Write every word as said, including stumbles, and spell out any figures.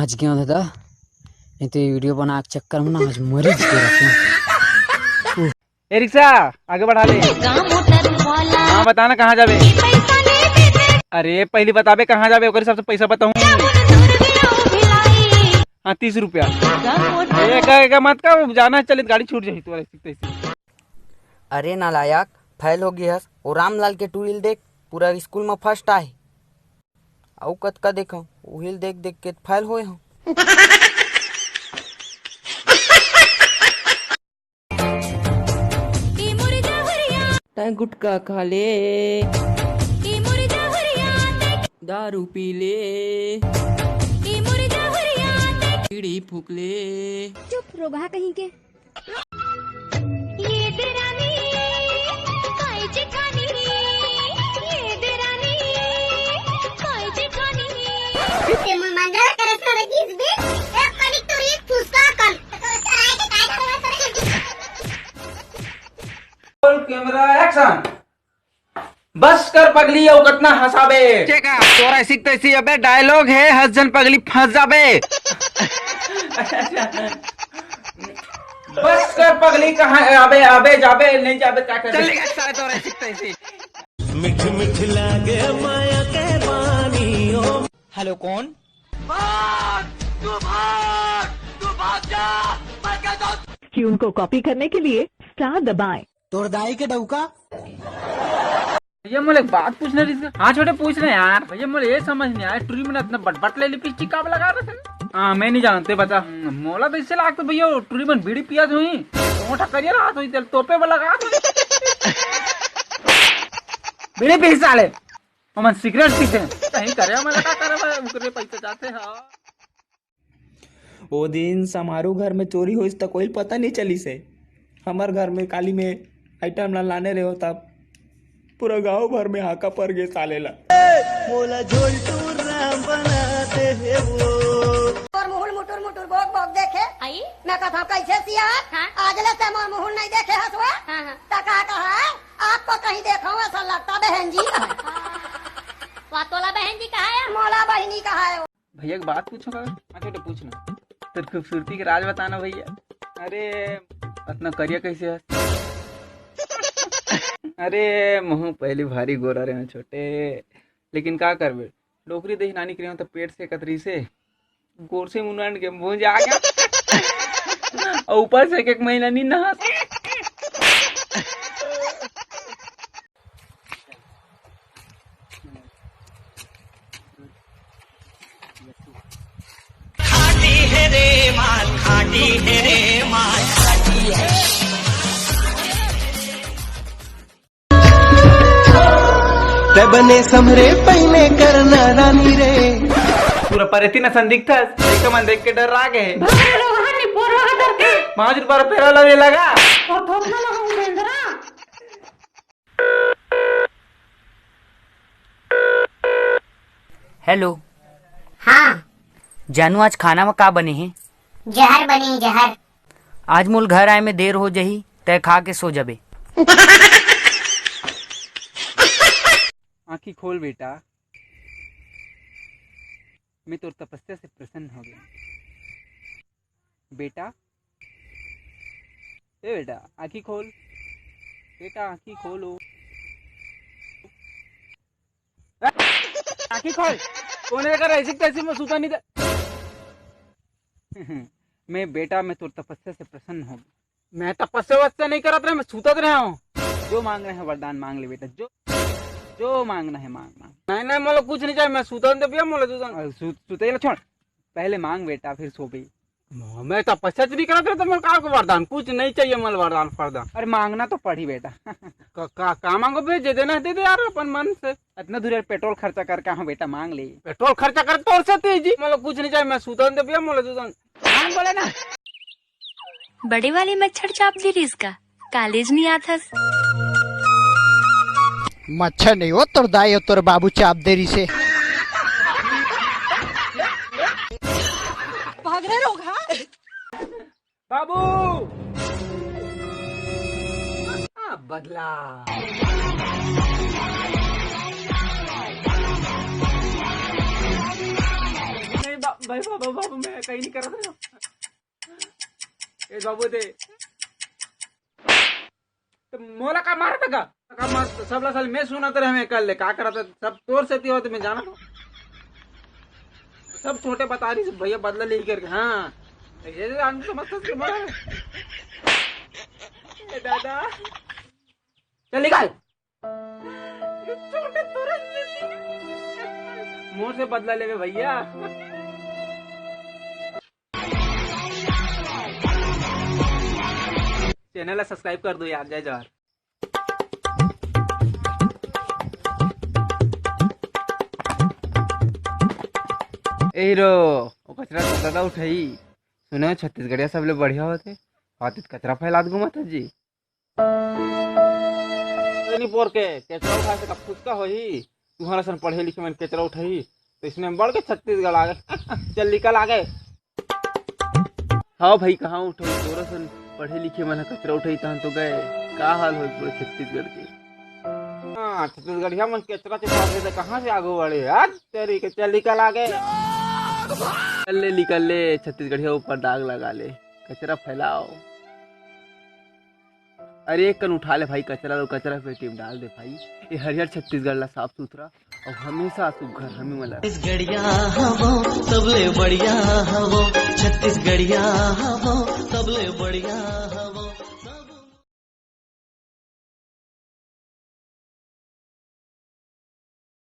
आज क्यों दादा, नहीं तो ये वीडियो बना के चक्कर में ना आज मरी के रहते हैं। ए रिक्शा, आगे बढ़ा ले। हाँ, बताना कहाँ जाबे। अरे पहली बताबे कहाँ जाबे, ओकर हिसाब से पैसा बताऊँ। हाँ, तीस रुपया। एक एक मत कर, जाना है, चलित गाड़ी छूट जाही तोर ऐसी तैसी। अरे नालायक, फेल हो गई हस। ओ रामलाल के टूरी ल देख, पूरा स्कूल में फर्स्ट आए। अउ कतका देखव, उही ल देख देख के फेल होए हव। तै गुटखा खा ले, दारू पी ले, बीड़ी फूक ले। चुप, रोगहा कहीं के। ये देरानी, काय जेठानी, ये देरानी, काय जेठानी। ते मुंह मांगा करे सर किस भी, एक कनिक तो रीत फुसका कर। Roll camera action। बस कर पगली, अउ कतना हंसाबे। चेका, तोर ऐसी तैसी अबे डायलॉग हे, हंस झन पगली फंस जाबे। बस कर पगली, कहाँ अबे, अबे जाबे, नहीं जाबे, का करबे? चल निकल साले, तोर ऐसी तैसी। मीठ मीठ लागे माया के पानी ओ। हेलो, कौन? भाग, तू भाग, तू भाग जा, मैं कहता हूँ। Tune को कॉपी करने के लिए स्टार दबाएं। तोर दाई के डौका। भैया, मोला एक बात पूछना रहिस। हाँ छोटे, पूछ रहे यार। भैया, मोला ये समझ नहीं आया, टुरी मन इतना बटबट ले लिपस्टिक काबर लगा रखे? हाँ, मैं नहीं जानते, बता। मोला तो इससे लागत भैया, टुरी मन बीड़ी पियत होही, मोटा करिया रहत होही, तेल तोपे बर लगा होही। बीड़ी पी साले, हमन सिगरेट पीते हैं। कहीं करे, हमन लगा करे, उनके पैसे जाते हैं। ओ दिन समारू घर में चोरी होइस त कोई पता नहीं चलिस हे। हमर घर में काली में आइटम ला लाने रहे हो तब पूरा गांव भर में हाका पर गे साले ला। मोला झोलटू राम बना दे हे वो। मोर मुहुल मुटुर मुटुर बोक बोक देखे। आई? मैं कथा कैसे सियार? हाँ। आज ले ते मोर मुहुल नहीं देखे हस वो? हाँ, हाँ। त का कहा है? आपको कहीं देखा हूँ ऐसा लगता बहन जी। वाह, तोला बहन जी कहा है? मोला बहनी कहा है। भैया, एक बात पूछो का? हाँ छोटे, पूछ ना। तेरी खूबसूरती के राज बताना भैया। अरे, इतना करिया कैसे है? अरे, महूँ पहली भारी गोरा रहे छोटे, लेकिन का करबे, डोकरी दही नानी के रहे तो पेट से कतरी से गोर से मुनन के मुंह जा गया। और ऊपर से एक, एक महीना नहीं नहा। खाटी है रे माल, खाटी है रे माल, खाटी है। ते बने समरे पहिने करना रानी रे। पूरा परेती न संदिग्ध था, एक मन देख के डर आ गए। भाग रे लोग, हाथ नहीं पोर लगा डर के। पाँच रुपया फेरा लवे लगा। और थोपना लगा बेंदरा। हेलो। हाँ। जानू, आज खाना में का बने हे? जहर बने हे, जहर। आज मोल घर आए में देर हो जही, तय खा के सो जबे। आँखी खोल बेटा, मैं तोर तपस्या से प्रसन्न हो गया। बेटा, ए बेटा, आँखी खोल। बेटा, आँखी खोलो। आँखी खोल। कोने का ऐसी तैसी में सूता नहीं दे। मैं बेटा, मैं तोर तपस्या से प्रसन्न हो गया। मैं तपस्या वस्या नहीं करत रहे, मैं सूतत रहे हूँ। जो मांग रहे हैं वरदान मांग ले बेटा, जो, जो मांगना है मांग, मांग। नहीं, नहीं, मोला कुछ नहीं चाहिए, मैं सूतन दे भैया, मोला सूतन। अरे सू-, सूते ला छोड़, पहले मांग बेटा, फिर सोबे। मैं तपस्या तो नहीं करत रहे, तो मोला का को वरदान, कुछ नहीं चाहिए मोला वरदान फरदान। अरे मांगना तो पड़ी बेटा। का, का, का मांगो बे, जे देना है दे दे यार अपन मन से। इतना दूर यार पेट्रोल खर्चा करके हाँ बेटा मांग ले। पेट्रोल खर्चा कर तोर से तेजी, मोला कुछ नहीं चाहिए, मैं सूतन दे भैया, मोला सूतन। हाँ, बोले ना। बड़े वाले मच्छर चाप दे रिस का, कॉलेज नहीं आथस। मच्छर नहीं हो, तोर दाई हो, तोर बाबू चाप दे रिसे। भाग रहे लोग, हाँ? बाबू! आ, बदला। नहीं बा-, भाई बाबू, बाबू, मैं कहीं नहीं कर रहा। ए बाबू दे। तो मोला का मारत का? का मार, सब ला साल मैं सुनत रहे, मैं कर ले, का करत है? सब तोर सेती होत, मैं जानत हूँ। सब छोटे बता रही, भैया बदला ले करके, हाँ। ये आदमी समझता कि मार। ए दादा। चल निकल। ये छोटे तुरंत देती। मोर से बदला लेवे भैया। चैनल ला सब्सक्राइब कर दो यार, जय जोहार। ए हीरो, वो कचरा तो दादा उठाई। सुने हो, छत्तीसगढ़िया सबले बढ़िया होथे, हाथ कचरा फैलात घूमत है जी। नहीं पोर के, कचरा उठा से का फुचका होही? तुम्हारा सन पढ़े लिखे मन कचरा उठाई, तो इसने बढ़ के छत्तीसगढ़ आ गए। चल निकल आ गए। हाँ भाई, कहाँ उठाई? तोरा सन पढ़े लिखे मन ह कचरा उठाई, तहन तो गए। का हाल होई पूरे छत्तीसगढ़ के? हाँ, छत्तीसगढ़िया मन कचरा चुका दे, तो कहाँ से आगू बढ़े? हट तेरी के, चल निकल आ गए। निकल ले, निकल ले, छत्तीसगढ़िया ऊपर दाग लगा ले, कचरा फैलाओ। अरे एक कन उठा ले भाई कचरा, तो कचरा पेटी में डाल दे भाई। ये हरियर छत्तीसगढ़ ला साफ सुथरा और हमेशा सुघर हमें वाला। छत्तीसगढ़िया हवो, सबले बढ़िया हवो। छत्तीसगढ़िया हवो, सबले बढ़िया हवो।